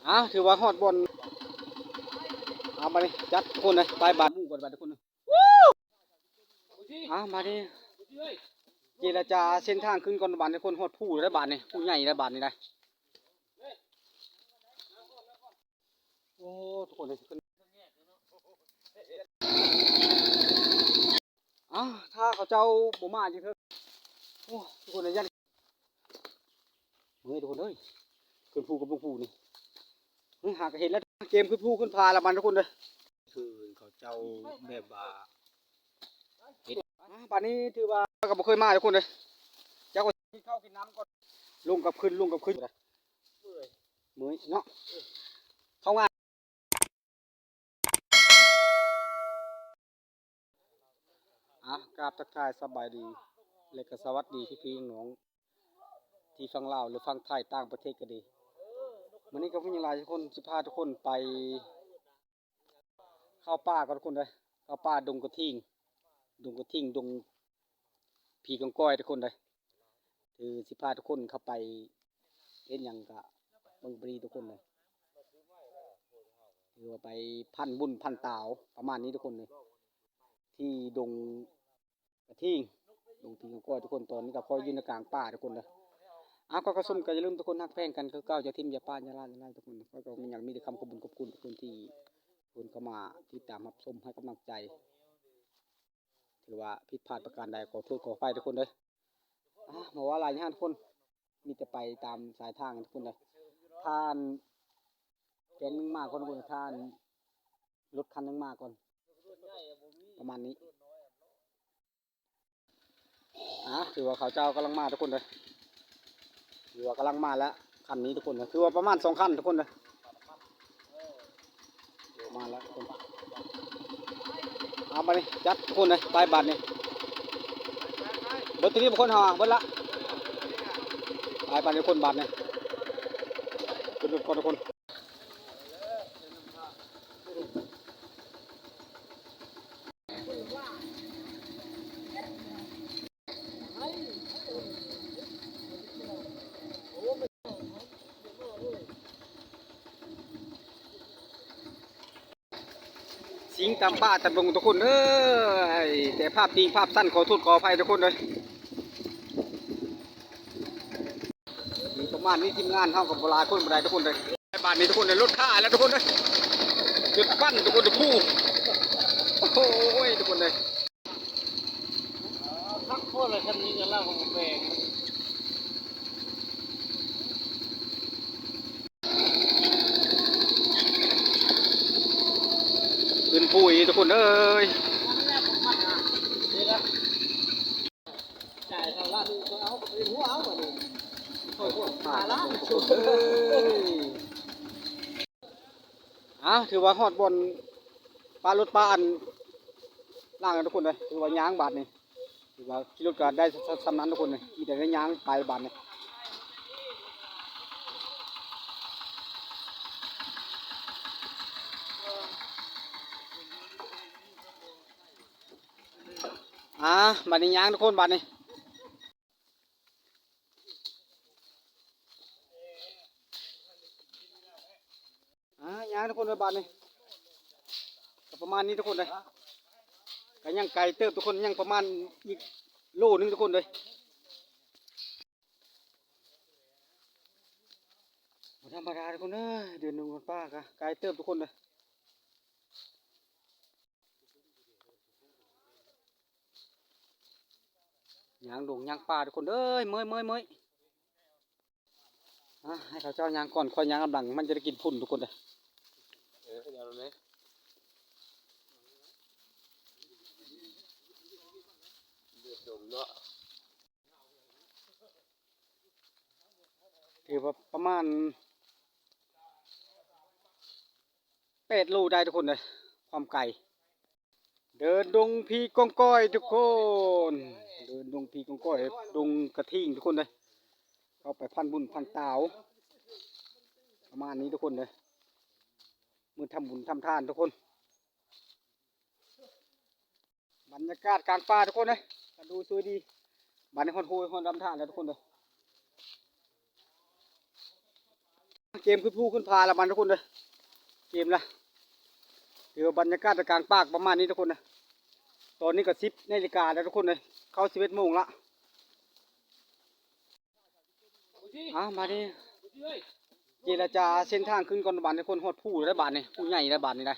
ອ່າ ຖືວ່າຮອດບ່ອນ ອ່າ ບາດນີ້ຈັດຄົນເລີຍ ໄປບາດໝູ່ກ່ອນບາດທຸກຄົນ. ອ່າ ບາດນີ້ເຈລະຈາເສັ້ນທາງຂຶ້ນກ່ອນບາດນີ້ ຄົນຮອດພູແລ້ວບາດນີ້ ພູໃຫຍ່ແລ້ວບາດນີ້ໄດ໋. ໂອ້ ທຸກຄົນເອີຍ ອ້າວ ຖ້າເຂົາເຈົ້າບໍ່ມາຈັກເທື່ອ ໂອ້ ທຸກຄົນເອີຍ ຢ້ານ ເມື່ອຍທຸກຄົນເອີຍ ຂຶ້ນພູກັບລົງພູນີ້ ເຮີ້ຍ ຫາກະເຫັນແລ້ວ ເກມຂຶ້ນພູຂຶ້ນຜາລະມັນ ທຸກຄົນເດີ ຄືເຂົາເຈົ້າແບບວ່າເຮັດ ອ່າ ບາດນີ້ຖືວ່າກໍບໍ່ເຄີຍມາ ທຸກຄົນເດີ ຈັກວ່າກິນເຂົ້າກິນນ້ຳກ່ອນ ລົງກັບຂຶ້ນ ລົງກັບຂຶ້ນ ເມື່ອຍເນາະ ເຂົ້າງານ. ອ່າ ກາບທັກທາຍສະບາຍດີ ແລະກະສະຫວັດດີພີ່ໆນ້ອງໆ ທີ່ຝັ່ງລາວ ຫຼືຝັ່ງໄທ ຕ່າງປະເທດກໍດີ ມື້ນີ້ກໍມີຫຼາຍຄົນ ຊິພາທຸກຄົນໄປເຂົ້າປ່າກ່ອນທຸກຄົນເດີ ເຂົ້າປ່າດົງກະທິ່ງ ດົງກະທິ່ງ ດົງ ຜີກອງກອຍທຸກຄົນເດີ ຄືຊິພາທຸກຄົນເຂົ້າໄປເຮັດຫຍັງກະເບິ່ງໄປດີທຸກຄົນເດີ ຄືວ່າໄປພັນບຸນພັນຕາວ ປະມານນີ້ທຸກຄົນເດີ ທີ່ດົງກະທິ່ງ ດົງຜີກອງກອຍທຸກຄົນ ຕອນນີ້ກໍຂ້ອຍຢູ່ໃນກາງປ່າທຸກຄົນເດີ ອ້າວ ກໍ ກໍຊົມ ກໍຢ່າລືມທຸກຄົນຮັກແພງກັນຄືເກົ່າ ຢ່າຖິ້ມຢ່າປະ ຢ່າລະ ຢ່າລະທຸກຄົນ ຂ້ອຍກໍມີຫຍັງມີແຕ່ຄຳຂອບຄຸນ ຂອບຄຸນທຸກຄົນທີ່ ຄົນເຂົ້າມາຕິດຕາມຮັບຊົມໃຫ້ກຳລັງໃຈ ຖືວ່າຜິດພາດປະການໃດ ຂໍໂທດຂໍອະໄພທຸກຄົນເດີ ອ່າ ບໍ່ວ່າຫຼາຍຢ່າງທຸກຄົນ ມີແຕ່ໄປຕາມສາຍທາງທຸກຄົນເດີ ທ່ານແກັງໜຶ່ງມາກ່ອນທຸກຄົນ ທ່ານລົດຄັນໜຶ່ງມາກ່ອນ ປະມານນີ້ ອ່າ ຖືວ່າເຂົາເຈົ້າກຳລັງມາທຸກຄົນເດີ ຖືວ່າກຳລັງມາແລ້ວ ຄັນນີ້ທຸກຄົນເດີ ຖືວ່າປະມານສອງຄັນທຸກຄົນເດີ ມາແລ້ວທຸກຄົນ ເອົາບາດນີ້ຈັດທຸກຄົນເດີ ໄປບາດນີ້ ເບິດຕົວນີ້ ຄົນເຮົາເບິດລະ ໄປບາດນີ້ ຄົນບາດນີ້ ຂຶ້ນລົດກ່ອນທຸກຄົນ. ຊິງຕາມປ່າຕາມດົງທຸກຄົນເອີຍ ແຕ່ພາບຕີງພາບສັ້ນ ຂໍໂທດຂໍອະໄພທຸກຄົນເອີຍ. ມີປະມານນີ້ ທີມງານເຮົາກໍບໍ່ຫຼາຍຄົນປານໃດທຸກຄົນເດີ. ບາດນີ້ທຸກຄົນເດີ ລົດຂ້າແລ້ວທຸກຄົນເດີ ຈົນປັ່ນທຸກຄົນ ໂອ້ໂຫ ທຸກຄົນເດີ. ຄັກໂພດລະ ຄັນນີ້ກໍລາວກໍບໍ່ແປງ ຂຶ້ນພູອີກທຸກຄົນເອີຍ. ອ້າວ ຖືວ່າຮອດບ່ອນປາລົດປາອັນລ່າງແລ້ວທຸກຄົນເອີຍ. ຖືວ່າຍ່າງບາດນີ້ ຖືວ່າຂີ່ລົດກໍໄດ້ສ່ຳນັ້ນທຸກຄົນເອີຍ ມີແຕ່ໄດ້ຍ່າງໄປບາດນີ້. ອ່າ ບາດນີ້ຍ່າງທຸກຄົນບາດນີ້ ອ່າ ຍ່າງທຸກຄົນເດີ ບາດນີ້ກໍປະມານນີ້ທຸກຄົນເດີ ກໍຍັງໄກເຕີບທຸກຄົນ ຍັງປະມານອີກໂລໜຶ່ງທຸກຄົນເດີ. ບໍ່ທຳມະດາທຸກຄົນເດີ ເດີນດົງເດີນປ່າກໍໄກເຕີບທຸກຄົນເດີ. ຍ່າງດົງຍ່າງປ່າທຸກຄົນເອີຍ ເມື່ອຍໆໆ. ອ່າ ໃຫ້ເຂົາເຈົ້າຍ່າງກ່ອນ ຂ້ອຍຍ່າງນຳຫຼັງ ມັນຈະໄດ້ກິນຝຸ່ນທຸກຄົນເດີ. ເອີ ເຂົາເຈົ້ານຳເດ້ ເດີນດົງເນາະ. ຖືວ່າປະມານແປດໂລໄດ້ທຸກຄົນເດີ ຄວາມໄກ. ເດີນດົງຜີກອງກອຍທຸກຄົນ ເດີນດົງຜີກອງກອຍ ດົງກະທິ່ງທຸກຄົນເດີ. ເຂົ້າໄປພັນບຸນພັນຕາວ ປະມານນີ້ທຸກຄົນເດີ. ມື້ທຳບຸນທຳທານທຸກຄົນ. ບັນຍາກາດກາງປ່າທຸກຄົນເອີຍ ກະດູສວຍດີ. ບາດນີ້ຮອດໂຮຍຮອດລຳທານແລ້ວທຸກຄົນເດີ. ເກມຂຶ້ນພູຂຶ້ນຜາລະບັດນີ້ທຸກຄົນເດີ ເກມລະ ຖືວ່າບັນຍາກາດກາງປ່າກະປະມານນີ້ທຸກຄົນເດີ. ຕອນນີ້ກະສິບນາລິກາແລ້ວທຸກຄົນເດີ ເຂົ້າສິບເອັດໂມງລະ. ອ່າ ມານີ້ ເຈລະຈາເສັ້ນທາງຂຶ້ນກ່ອນບາດນີ້ ຄົນຮອດພູແລ້ວບາດນີ້ ພູໃຫຍ່ແລ້ວບາດນີ້ໄດ໋.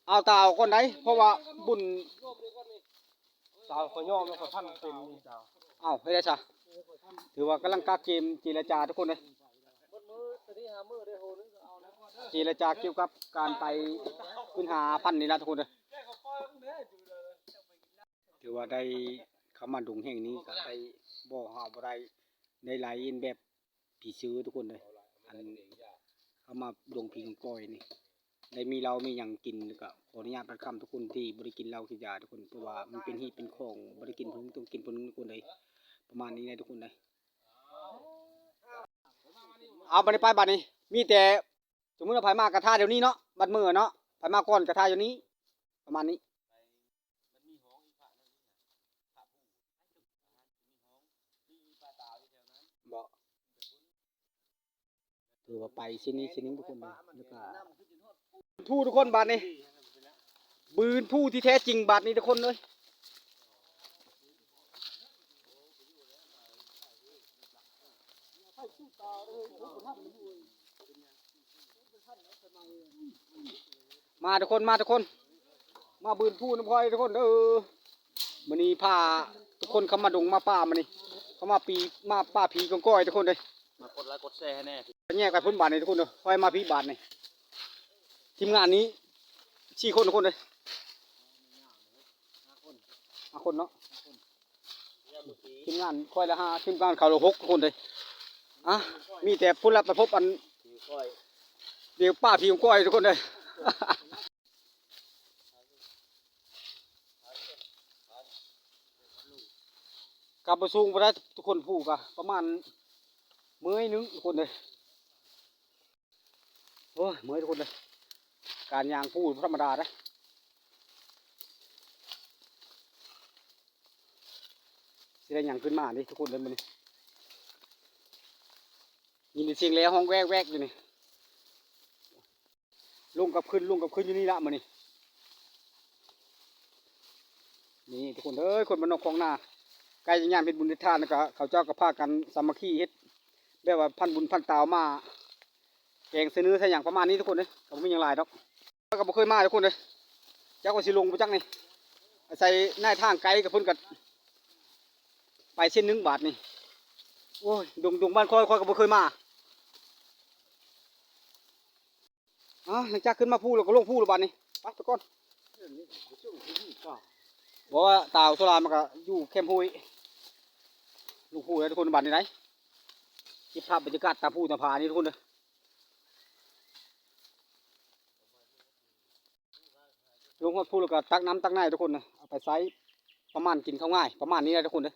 ເອົາຕາອອກກ່ອນໄດ໋ ເພາະວ່າບຸນ ຕາຂ້ອຍຍອມແລ້ວ ຂ້ອຍພັນເປັນນີ້ຕາ. ເອົ້າ ເຮັດໄດ້ຊະ ຖືວ່າກຳລັງກະເກມເຈລະຈາທຸກຄົນເດີ ເຈລະຈາກ່ຽວກັບການໄປຂຶ້ນຫາພັນນີ້ລະທຸກຄົນເດີ. ຖືວ່າໄດ້ເຂົ້າມາດົງແຫ່ງນີ້ກະໄດ້ບໍ່ຫາບໍ່ໄດ້ ໄດ້ໄລ່ແບບຜີເສືອທຸກຄົນເດີ ອັນເຂົ້າມາດົງຜີກອງກອຍນີ້ ໄດ້ມີເຫຼົ້າມີຫຍັງກິນ ແລ້ວກະຂໍອະນຸຍາດບາດຄຳທຸກຄົນທີ່ບໍ່ໄດ້ກິນເຫຼົ້າກິນຢາທຸກຄົນ ເພາະວ່າມັນເປັນຮີດເປັນຄອງ ບໍ່ໄດ້ກິນຜູ້ໜຶ່ງຕ້ອງກິນຜູ້ໜຶ່ງທຸກຄົນເດີ ປະມານນີ້ແຫຼະທຸກຄົນເດີ. ເອົາ ບາດນີ້ໄປ ບາດນີ້ມີແຕ່ ສົມມຸດວ່າໃຜມາກະຖ້າດຽວນີ້ເນາະ ບັດມື້ເນາະ ໃຜມາກ່ອນກະຖ້າດຽວນີ້ ປະມານນີ້. ບໍ່ ຖືວ່າໄປຊິນີ້ຊິນີ້ທຸກຄົນເດີ ແລ້ວກະ ພູທຸກຄົນບາດນີ້ ບາດພູທີ່ແທ້ຈິງບາດນີ້ທຸກຄົນເອີຍ. ມາທຸກຄົນ ມາທຸກຄົນ ມາບາດພູນຳຂ້ອຍທຸກຄົນເດີ. ມື້ນີ້ພາທຸກຄົນເຂົ້າມາດົງມາປ່າມື້ນີ້ ເຂົ້າມາປີ ມາປ່າຜີກອງກອຍທຸກຄົນເດີ. ມາກົດໄລກົດແຊໃຫ້ແດ່ ແຍກໄປພຸ້ນບາດນີ້ທຸກຄົນເດີ ຂ້ອຍມາພີ້ບາດນີ້. ທີມງານນີ້ສີ່ຄົນທຸກຄົນເດີ ຫ້າຄົນເນາະ. ທີມງານຂ້ອຍລະຫ້າ ທີມງານເຂົາລະຫົກທຸກຄົນເດີ. ອ່ະ ມີແຕ່ພຸ້ນລະໄປພົບອັນ ດຽວປ່າຜີກອງກອຍທຸກຄົນເດີ. ກະບໍ່ສູງປານໃດທຸກຄົນ ພູກະປະມານເມື່ອຍໜຶ່ງທຸກຄົນເດີ. ໂອ້ຍ ເມື່ອຍທຸກຄົນເດີ ການຍ່າງພູບໍ່ທຳມະດາເດ້. ຊິໄດ້ຫຍັງຂຶ້ນມາເດ້ທຸກຄົນເດີມື້ນີ້ ຍິນແຕ່ສຽງແລ່ຮ້ອງແວກໆຢູ່ນີ້. ລົງກັບຂຶ້ນ ລົງກັບຂຶ້ນຢູ່ນີ້ລະມື້ນີ້. ນີ້ທຸກຄົນເອີຍ ຄົນບ້ານນອກຄອງນາ ໃກ້ຈະຍາມເຮັດບຸນເຮັດທານ ແລ້ວກະເຂົາເຈົ້າກະພາກັນສາມັກຄີເຮັດ ແບບວ່າພັນບຸນພັນຕາວມາ ແກງໃສ່ເນື້ອໃສ່ຫຍັງປະມານນີ້ທຸກຄົນເອີຍ. ກະບໍ່ມີຫຍັງຫຼາຍດອກ ຂ້ອຍກະບໍ່ເຄີຍມາທຸກຄົນເອີຍ ຈັກວ່າຊິລົງບໍ່ຈັກນີ້ ອາໄສນາຍທາງໄກກະເພິ່ນກະໄປເສັ້ນໜຶ່ງບາດນີ້. ໂອ້ຍ ດົງ ດົງບ້ານຂ້ອຍ ຂ້ອຍກະບໍ່ເຄີຍມາ. ອ່າ ຫຼັງຈາກຂຶ້ນມາພູແລ້ວກະລົງພູແລ້ວບາດນີ້ ໄປ ໄປກ່ອນ. ບໍ່ວ່າຕາວໂຊລາມັນກະຢູ່ແຄມຫ້ວຍ ລົງພູແລ້ວທຸກຄົນບາດນີ້ໄດ໋. ເກັບພາບບັນຍາກາດຕາມພູຕາມຜານີ້ທຸກຄົນເດີ. ລົງຮອດພູແລ້ວກະຕັກນ້ຳຕັກໃນທຸກຄົນເດີ ເອົາໄປໃຊ້ປະມານກິນເຂົ້າງ່າຍ ປະມານນີ້ແຫຼະທຸກຄົນເດີ.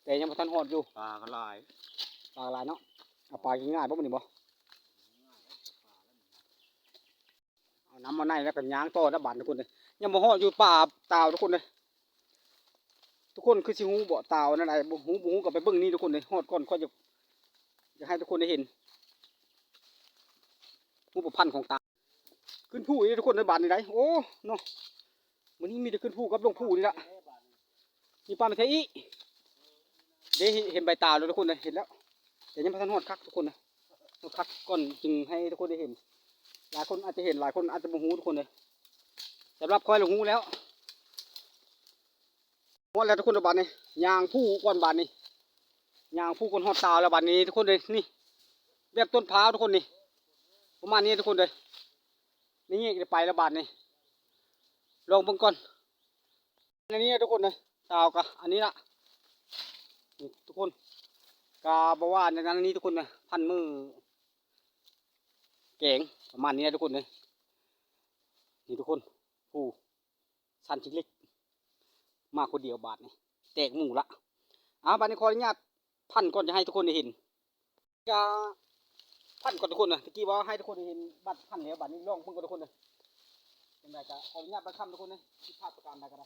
ແຕ່ຍັງບໍ່ທັນຮອດຢູ່ ປາກະຫຼາຍ ປາກະຫຼາຍເນາະ. ເອົາປາກິນງ່າຍບໍ່ມື້ນີ້ບໍ່ ເອົານ້ຳມາໃນແລ້ວກະຍ່າງຕໍ່ນະບາດທຸກຄົນເດີ. ຍັງບໍ່ຮອດຢູ່ປ່າຕາວທຸກຄົນເດີ. ທຸກຄົນຄືຊິຮູ້ບໍ່ ຕາວອັນໃດບໍ່ຮູ້ ບໍ່ຮູ້ກະໄປເບິ່ງນີ້ທຸກຄົນເດີ. ຮອດກ່ອນຂ້ອຍຈະ ຢາກໃຫ້ທຸກຄົນໄດ້ເຫັນຮູບປະພັນຂອງຕາວ. ຂຶ້ນພູອີກເດີທຸກຄົນເດີບາດນີ້ໄດ໋. ໂອ້ ເນາະ ມື້ນີ້ມີແຕ່ຂຶ້ນພູກັບລົງພູນີ້ລະ. ມີປ່າໄມ້ແທ້ອີກເດ້. ເຫັນໃບຕາວແລ້ວທຸກຄົນເດີ ເຫັນແລ້ວ ແຕ່ຍັງບໍ່ທັນຮອດຄັກທຸກຄົນເດີ. ຮອດຄັກກ່ອນຈຶ່ງໃຫ້ທຸກຄົນໄດ້ເຫັນ. ຫຼາຍຄົນອາດຈະເຫັນ ຫຼາຍຄົນອາດຈະບໍ່ຮູ້ທຸກຄົນເດີ. ສຳລັບຂ້ອຍລະຮູ້ແລ້ວ. ຮອດແລ້ວທຸກຄົນເດີບາດນີ້ ຍ່າງພູກ່ອນບາດນີ້ ຍ່າງພູກ່ອນຮອດຕາວແລ້ວບາດນີ້ທຸກຄົນເດີ. ນີ້ ແບບຕົ້ນພ້າວທຸກຄົນນີ້ ປະມານນີ້ທຸກຄົນເດີ. ນີ້ແຍກໄປແລ້ວບາດນີ້ ລອງເບິ່ງກ່ອນ. ອັນນີ້ທຸກຄົນເດີ ຕາວກະອັນນີ້ລະ ນີ້ທຸກຄົນ. ກະບໍ່ວ່າອັນນັ້ນອັນນີ້ທຸກຄົນເດີ ພັນມື້ແກງປະມານນີ້ທຸກຄົນເດີ. ນີ້ທຸກຄົນ ໂອ້ ສັນຈິກເລັກ ມາຄົນດຽວບາດນີ້ ແຕກໝູ່ລະ. ອ່າ ບາດນີ້ຂໍອະນຸຍາດພັນກ່ອນ ຈະໃຫ້ທຸກຄົນໄດ້ເຫັນ. ກະພັນກ່ອນທຸກຄົນເດີ. ຕະກີ້ວ່າໃຫ້ທຸກຄົນໄດ້ເຫັນບາດພັນແລ້ວ ບາດນີ້ລອງເບິ່ງກ່ອນທຸກຄົນເດີ. ຈັ່ງໃດກະຂໍອະນຸຍາດບາດຄຳທຸກຄົນເດີ ຜິດພາດປະການໃດກະໄດ້.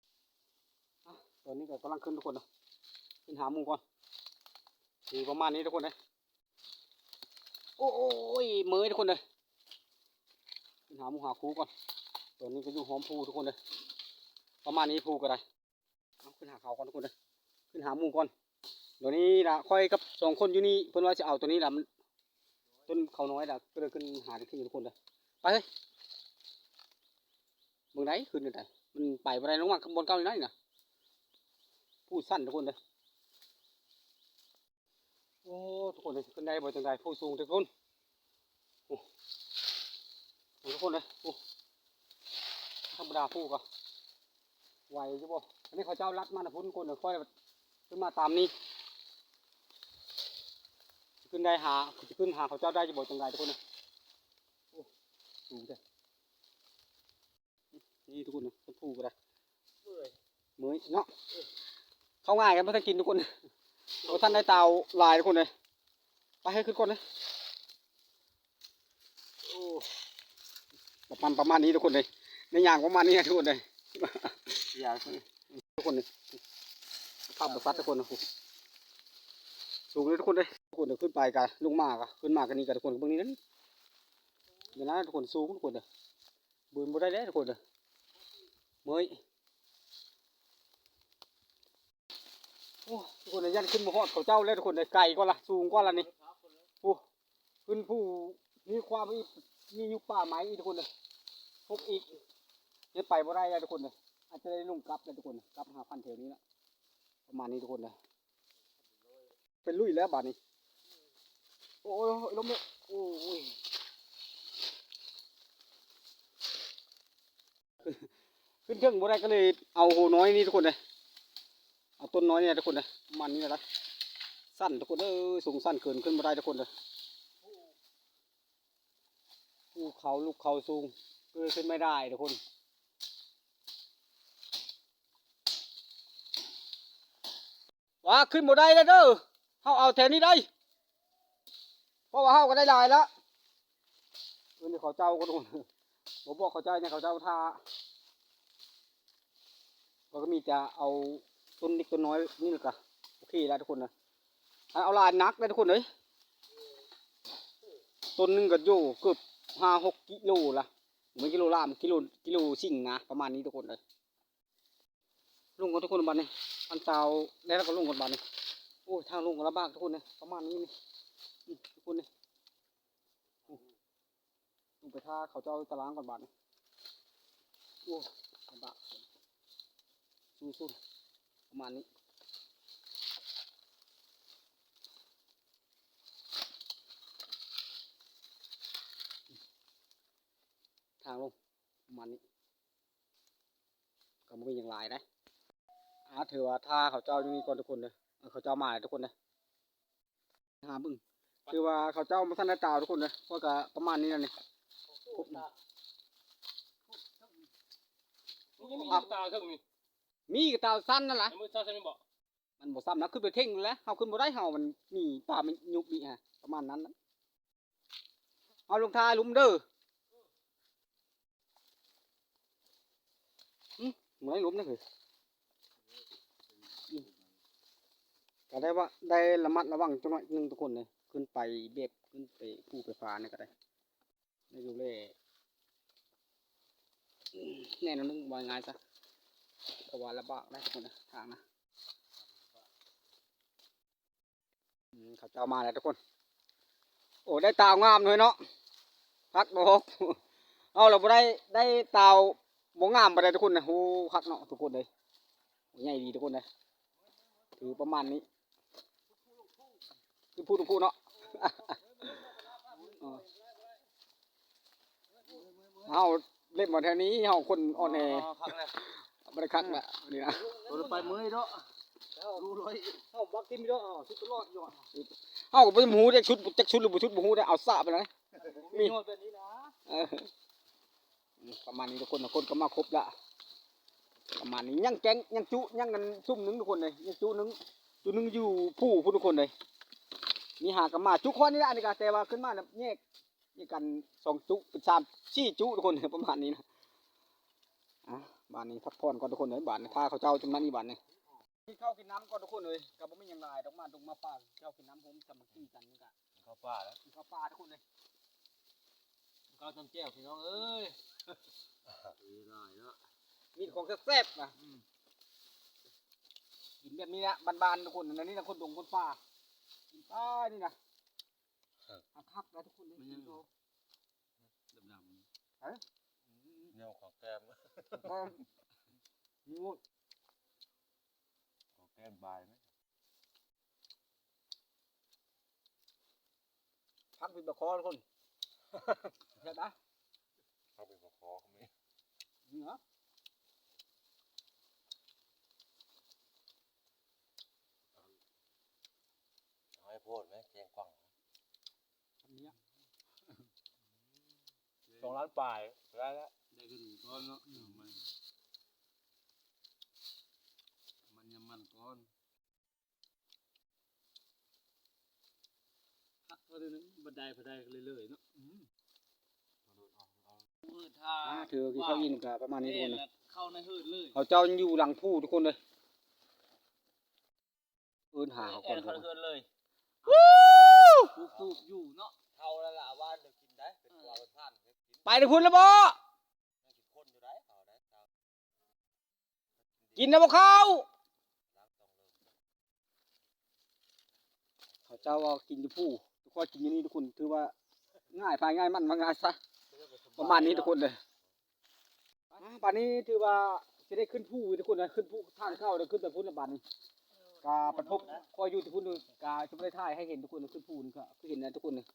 ອ່ະ ຕອນນີ້ກໍກຳລັງຂຶ້ນທຸກຄົນເດີ ຂຶ້ນຫາໝູ່ກ່ອນ ຊິປະມານນີ້ທຸກຄົນເດີ. ໂອ້ຍ ເມື່ອຍທຸກຄົນເດີ ຂຶ້ນຫາໝູ່ຫາຄູ່ກ່ອນ. ຕອນນີ້ກໍຢູ່ຫ້ອມພູທຸກຄົນເດີ ປະມານນີ້ ພູກໍໄດ້. ເອົາ ຂຶ້ນຫາເຂົາກ່ອນທຸກຄົນເດີ ຂຶ້ນຫາໝູ່ກ່ອນ. ດຽວນີ້ລະ ຂ້ອຍກັບສອງຄົນຢູ່ນີ້ ເພິ່ນວ່າຊິເອົາຕົວນີ້ລະ ມັນ ຕົ້ນເຂົານ້ອຍລະ ກໍເລີຍຂຶ້ນຫາທີ່ນີ້ທຸກຄົນເດີ. ໄປເຮີ້ຍ ເບິ່ງໄດ໋ ຂຶ້ນໄດ໋ ມັນໄປບໍ່ໄດ້ ລົງມາຂ້າງບົນເກົ່ານີ້ນະ ພູຊັນທຸກຄົນເດີ. ໂອ້ ທຸກຄົນເອີຍ ຂຶ້ນໄດ້ບໍ່ຈັ່ງໃດ ພູສູງທຸກຄົນ. ໂອ້ ໂອ້ ທຸກຄົນເອີຍ ໂອ້ ທຳມະດາ ພູກໍໄຫວຢູ່ບໍ່? ອັນນີ້ເຂົາເຈົ້າລັດມານະພຸ້ນທຸກຄົນເອີຍ ຂ້ອຍຂຶ້ນມາຕາມນີ້ ຊິຂຶ້ນໄດ້ຫາ ຊິຂຶ້ນຫາເຂົາເຈົ້າໄດ້ຢູ່ບໍ່ຈັ່ງໃດທຸກຄົນເອີຍ. ໂອ້ ສູງແທ້. ນີ້ທຸກຄົນເອີຍ ຕົ້ນພູກໍໄດ້ ເມື່ອຍ ເມື່ອຍເນາະ ເອີ ເຂົ້າງ່າຍກັນ ບໍ່ທັນກິນທຸກຄົນ ບໍ່ທັນໄດ້ຕາວຫຼາຍທຸກຄົນເອີຍ. ໄປ ໃຫ້ຂຶ້ນກ່ອນເດີ. ໂອ້ ປະມານ ປະມານນີ້ທຸກຄົນເອີຍ ໃນຍ່າງປະມານນີ້ທຸກຄົນເອີຍ. ຢ່າ ທຸກຄົນເອີຍ ພາບບໍ່ຊັດທຸກຄົນ ໂອ້ ສູງເລີຍທຸກຄົນເອີຍ. ທຸກຄົນເອີຍ ຂຶ້ນໄປກະລົງມາກະ ຂຶ້ນມາກະນີ້ກະ ທຸກຄົນເບິ່ງນີ້ນະ ນີ້ ເບິ່ງນະທຸກຄົນ ສູງທຸກຄົນເອີຍ. ບືນບໍ່ໄດ້ເດ້ທຸກຄົນເດີ ເມື່ອຍ. ໂອ້ ທຸກຄົນເອີຍ ຢ້ານຂຶ້ນບໍ່ຮອດເຂົາເຈົ້າແລ້ວທຸກຄົນເອີຍ ໄກກວ່າລະ ສູງກວ່າລະນີ້. ໂອ້ ຂຶ້ນພູມີຄວາມອີກ ມີຢູ່ປ່າໄມ້ອີກທຸກຄົນເອີຍ ພົບອີກ ເຮັດໄປບໍ່ໄດ້ແລ້ວທຸກຄົນເອີຍ. ອາດຈະໄດ້ລົງກັບແລ້ວທຸກຄົນ ກັບຫາພັນແຖວນີ້ລະ ປະມານນີ້ທຸກຄົນເອີຍ. ໄປລຸຍແລ້ວບາດນີ້. ໂອ້ຍ ລົມເດ້. ໂອ້ຍ ຂຶ້ນເທິງບໍ່ໄດ້ກໍເລີຍເອົາໂຫນ້ອຍນີ້ທຸກຄົນເດີ, ເອົາຕົ້ນນ້ອຍນີ້ທຸກຄົນເດີ. ປະມານນີ້ລະ ສັ້ນທຸກຄົນເດີ, ສູງສັ້ນເກີນຂຶ້ນບໍ່ໄດ້ທຸກຄົນເດີ. ພູເຂົາ ລູກເຂົາສູງ ເກີນຂຶ້ນໄມ່ໄດ້ທຸກຄົນ. ວ່າຂຶ້ນບໍ່ໄດ້ແລ້ວເດີ, ເຮົາເອົາແຖວນີ້ໄດ້ ເພາະວ່າເຮົາກໍໄດ້ຫຼາຍລະ. ເອີ ນີ້ເຂົາເຈົ້າກໍ ບໍ່ບອກເຂົາເຈົ້າຫຍັງ, ເຂົາເຈົ້າຖ້າ ກໍມີແຕ່ເອົາຕົ້ນເລັກຕົ້ນນ້ອຍນີ້ລະກະໂອເຄລະທຸກຄົນນະ. ອັນເອົາຫຼາຍໜັກເດ້ທຸກຄົນເອີຍ, ຕົ້ນໜຶ່ງກໍຢູ່ເກືອບຫ້າຫົກກິໂລລະ, ບໍ່ແມ່ນກິໂລລະ ກິໂລ ກິໂລສິງນະ ປະມານນີ້ທຸກຄົນເອີຍ. ລົງກ່ອນທຸກຄົນບາດນີ້, ອັນເຈົ້າແລ້ວກໍລົງກ່ອນບາດນີ້. ໂອ້ຍ ທາງລົງກໍລຳບາກທຸກຄົນເອີຍ, ປະມານນີ້ນີ້ ນີ້ທຸກຄົນນີ້. ໂອ້ ຕ້ອງໄປຖ້າເຂົາເຈົ້າຕາລາງກ່ອນບາດນີ້. ໂອ້ ລຳບາກ ສູ້ໆ ປະມານນີ້. ທາງລົງປະມານນີ້. ກໍບໍ່ມີຫຍັງຫຼາຍນະ. ອາ ຖືວ່າຖ້າເຂົາເຈົ້າຢູ່ນີ້ກ່ອນທຸກຄົນເດີ, ເຂົາເຈົ້າມາແລ້ວທຸກຄົນເດີ. ຫາເບິ່ງ ຖືວ່າເຂົາເຈົ້າບໍ່ທັນໄດ້ຕາວທຸກຄົນເດີ, ເພາະກໍປະມານນີ້ແຫຼະນີ້. ມີກະຕາວຊັ້ນນັ້ນລະ, ມັນບໍ່ຊ້ຳນະ, ຂຶ້ນໄປເທິງແລ້ວ ເຮົາຂຶ້ນບໍ່ໄດ້, ເຮົາມັນມີປ່າມັນຍຸບນີ້ຮະ ປະມານນັ້ນນະ. ເອົາລົງທ້າຍລຸ່ມເດີ. ອື ບໍ່ໄດ້ລົມນະເຮີຍ. ອື ກໍໄດ້ວ່າ ໄດ້ລະມັດລະວັງຈັກໜ້ອຍໜຶ່ງທຸກຄົນເດີ, ຂຶ້ນໄປແບບ ຂຶ້ນໄປພູໄປຜານີ້ກໍໄດ້ ໄດ້ຢູ່ແລ້ວ. ແນ່ນອນໜຶ່ງ ວ່າງ່າຍຊະ, ເພາະວ່າລຳບາກໄດ໋ທຸກຄົນເດີ ທາງນະ. ອືມ ເຂົາເຈົ້າມາແລ້ວທຸກຄົນ. ໂອ້ ໄດ້ຕາວງາມເລີຍເນາະ, ຄັກດອກ. ເອົາລະບໍ່ໄດ້ ໄດ້ຕາວບໍ່ງາມປານໃດທຸກຄົນນະ. ໂອ້ ຄັກເນາະທຸກຄົນເອີຍ, ໃຫຍ່ດີທຸກຄົນເອີຍ. ຖືປະມານນີ້ ຄືພູດພູເນາະ. ເຮົາເລັບມາແຖວນີ້ ເຮົາຄົນອ່ອນແອ. ອໍ ຄັກແລ້ວ ບໍ່ໄດ້ຄັກລະນີ້ນະ. ໂຕໄປເມື່ອຍເນາະ, ເຮົາບັກຕິມເນາະ, ເຮົາສຸດຕະຫຼອດຍອດ. ເຮົາກໍບໍ່ຮູ້ຈັກຊຸດ ຈັກຊຸດຫຼືບໍ່ຊຸດ ບໍ່ຮູ້ໄດ໋, ເອົາສະໄປເລີຍ. ມີຍອດແບບນີ້ນະ. ເອີ ປະມານນີ້ທຸກຄົນ, ຄົນກໍມາຄົບລະ ປະມານນີ້. ຍັງແກ້ງ ຍັງຈຸ ຍັງອັນຊຸ່ມໜຶ່ງທຸກຄົນເອີຍ, ຍັງຈຸໜຶ່ງ ຈຸໜຶ່ງຢູ່ພູພຸ້ນທຸກຄົນເອີຍ. ມີຫາກັນມາຈຸຂ້ອຍນີ້ລະ ອັນນີ້ກະ, ແຕ່ວ່າຂຶ້ນມານະແຍກ ມີກັນສອງຈຸ ເປັນສາມ ສີ່ຈຸທຸກຄົນ ປະມານນີ້ນະ. ອ່ະ ບາດນີ້ພັກຜ່ອນກ່ອນທຸກຄົນເອີຍ, ບາດນີ້ຖ້າເຂົາເຈົ້າຈຳນັ້ນອີກບາດນີ້. ກິນເຂົ້າກິນນ້ຳກ່ອນທຸກຄົນເອີຍ, ກະບໍ່ມີຫຍັງຫຼາຍດອກ, ມາດົງມາປ່າ ກິນເຂົ້າກິນນ້ຳ ໂຮມສາມັກຄີກັນນີ້ກະ ກິນເຂົ້າປ່າແລ້ວ ກິນເຂົ້າປ່າທຸກຄົນເອີຍ. ເຂົ້າຈ້ຳແຈ່ວພີ່ນ້ອງເອີຍ. ເອີ ຫຼາຍເນາະ, ມີຂອງແຊບໆນະ. ອືມ ກິນແບບນີ້ລະ ບ້ານໆທຸກຄົນ, ອັນນີ້ລະຄົນດົງຄົນປ່າ ກິນປ່ານີ້ນະ. ຄັກໆນະທຸກຄົນເອີຍ. ມັນຍັງ ກິນໂຕ ດຳໆ ເອີ ແນວຂອງແກ້ມ ແກ້ມ ນີ້ ຂອງແກ້ມບາຍນະ. ຜັກເປັນປາຄໍທຸກຄົນ ແຊບນະ, ຜັກເປັນປາຄໍກໍມີ ນີ້ນະ. ເອົາໃຫ້ໂພດແມ່ ແກງກວາງ ອັນເນີ້ຍ ສອງລ້ານປາຍ ໄດ້ລະ ໄດ້ຂຶ້ນກ່ອນເນາະ. ອືມ ມັນຍັງມັນກ່ອນ ພັກເທົ່າໃດໜຶ່ງ ບັນໄດ ບັນໄດເລື້ອຍໆເນາະ. ອືມ ມື້ຖ້າ ອ່າ ຖືວ່າກິນເຂົ້າອີ່ມກໍປະມານນີ້ທຸກຄົນເນາະ. ເຂົ້າໃນເຮືອນເລີຍ ເຂົາເຈົ້າຍັງຢູ່ຫຼັງພູທຸກຄົນເດີ. ເອີ້ນຫາເຂົາກ່ອນ ເອີ້ນເຂົາເຮືອນເລີຍ. ຕູບໆຢູ່ເນາະ ເທົ່າແລ້ວລະ ວ່າຈະກິນໄດ້ ເປັນ ເອີ ວ່າເພິ່ນຜ່ານ ໄປທາງພຸ້ນລະບໍ? ຍັງກິນຄົນຢູ່ໄດ໋ ເຂົາໄດ້ ກິນແລ້ວບໍ່ເຂົ້າ? ເຂົາເຈົ້າວ່າກິນຢູ່ພູ, ຂ້ອຍກິນຢູ່ນີ້ທຸກຄົນ, ຖືວ່າງ່າຍພາຍງ່າຍ ມັນມາງ່າຍຊະ ປະມານນີ້ທຸກຄົນເດີ. ອ່າ ບາດນີ້ຖືວ່າຊິໄດ້ຂຶ້ນພູທຸກຄົນນະ, ຂຶ້ນພູທາງເຂົ້າເດີ, ຂຶ້ນໄປພຸ້ນລະບາດນີ້. ກະໄປພົບຂ້ອຍຢູ່ທີ່ພຸ້ນ ກະຈະບໍ່ໄດ້ຖ່າຍໃຫ້ເຫັນທຸກຄົນ ຂຶ້ນພູນີ້ກະຄືເຫັນນະທຸກຄົນນີ້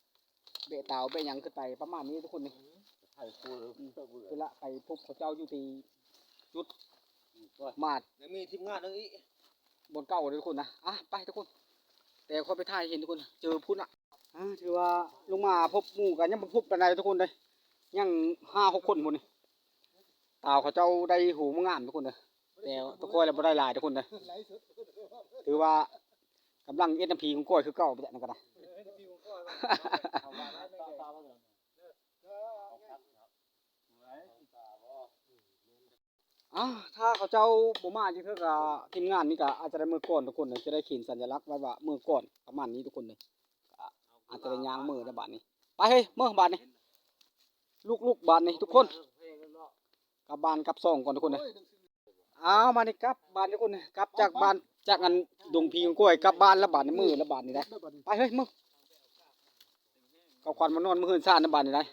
ແບະຕາວແບະຫຍັງຂຶ້ນໄປປະມານນີ້ທຸກຄົນນີ້ ໄປພຸ້ນລະ ໄປພົບເຂົາເຈົ້າຢູ່ທີ່ຈຸດໝາດ ຍັງມີທີມງານໜຶ່ງອີກ ບ່ອນເກົ່າເດີທຸກຄົນນະ ອ່ະ ໄປທຸກຄົນ ແຕ່ຂ້ອຍໄປຖ່າຍໃຫ້ເຫັນທຸກຄົນ ເຈີພຸ້ນລະ ອ່າ ຖືວ່າລົງມາພົບໝູ່ກະຍັງບໍ່ພົບປານໃດທຸກຄົນເດີ ຍັງຫ້າຫົກຄົນພຸ້ນນີ້ ຕາວເຂົາເຈົ້າໄດ້ໂຫມງາມທຸກຄົນເດີ ແຕ່ຕົວຂ້ອຍລະບໍ່ໄດ້ຫຼາຍທຸກຄົນເດີ ຖືວ່າກຳລັງເຮັດນ້ຳຜີຂອງຂ້ອຍຄືເກົ່າໄປຈັ່ງນັ້ນກະໄດ້ ອ່າ ຖ້າເຂົາເຈົ້າບໍ່ມາຈັກເທື່ອກະ ທີມງານນີ້ກະອາດຈະໄດ້ເມືອກ່ອນທຸກຄົນເດີ ຈະໄດ້ຂຽນສັນຍະລັກໄວ້ວ່າເມືອກ່ອນ ປະມານນີ້ທຸກຄົນເດີ ອາດຈະໄດ້ຍ່າງເມືອແລ້ວບາດນີ້ ໄປເຮີ້ຍ ເມືອບາດນີ້ ລຸກໆ ບາດນີ້ທຸກຄົນ ກັບບ້ານກັບຊ່ອງກ່ອນທຸກຄົນເດີ ອ້າວ ມານີ້ກັບບ້ານທຸກຄົນ ກັບຈາກບ້ານ ຈາກອັນດົງຜີຂອງຂ້ອຍກັບບ້ານລະບາດນີ້ ເມືອລະບາດນີ້ໄດ໋ ໄປເຮີ້ຍ ເມືອ ເຂົ້າຂວັນມານອນມື້ເຮືອນຊານນະບາດນີ້ໄດ໋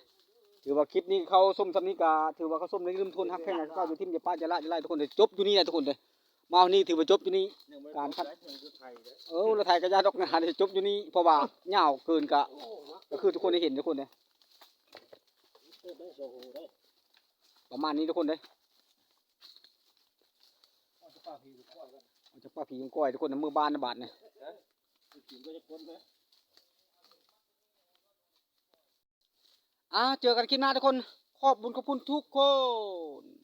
ຖືວ່າຄລິບນີ້ເຂົ້າຊົມສ່ຳນີ້ກະ ຖືວ່າເຂົ້າຊົມໃນລຶ້ມທົນຮັກແພງ ກະຢ່າຖິ້ມຢ່າປະຢ່າລະຢ່າໄລທຸກຄົນເດີ ຈົບຢູ່ນີ້ແຫຼະທຸກຄົນເດີ ມາຮອດນີ້ຖືວ່າຈົບຢູ່ນີ້ ການພັດ ເອີ ລົດໄຖກະຢ່າດອກນະ ຈົບຢູ່ນີ້ ເພາະວ່າຍາວເກີນກະ ກະຄືທຸກຄົນໄດ້ເຫັນທຸກຄົນເດ້ ປະມານນີ້ທຸກຄົນເດ້ ອອກຈາກປາກຜີຍັງກ້ອຍທຸກຄົນ ເມືອບ້ານນະບາດນີ້ ອ່າ ເຈີກັນຄລິບໜ້າທຸກຄົນ ຂອບບຸນຂອບຄຸນທຸກຄົນ.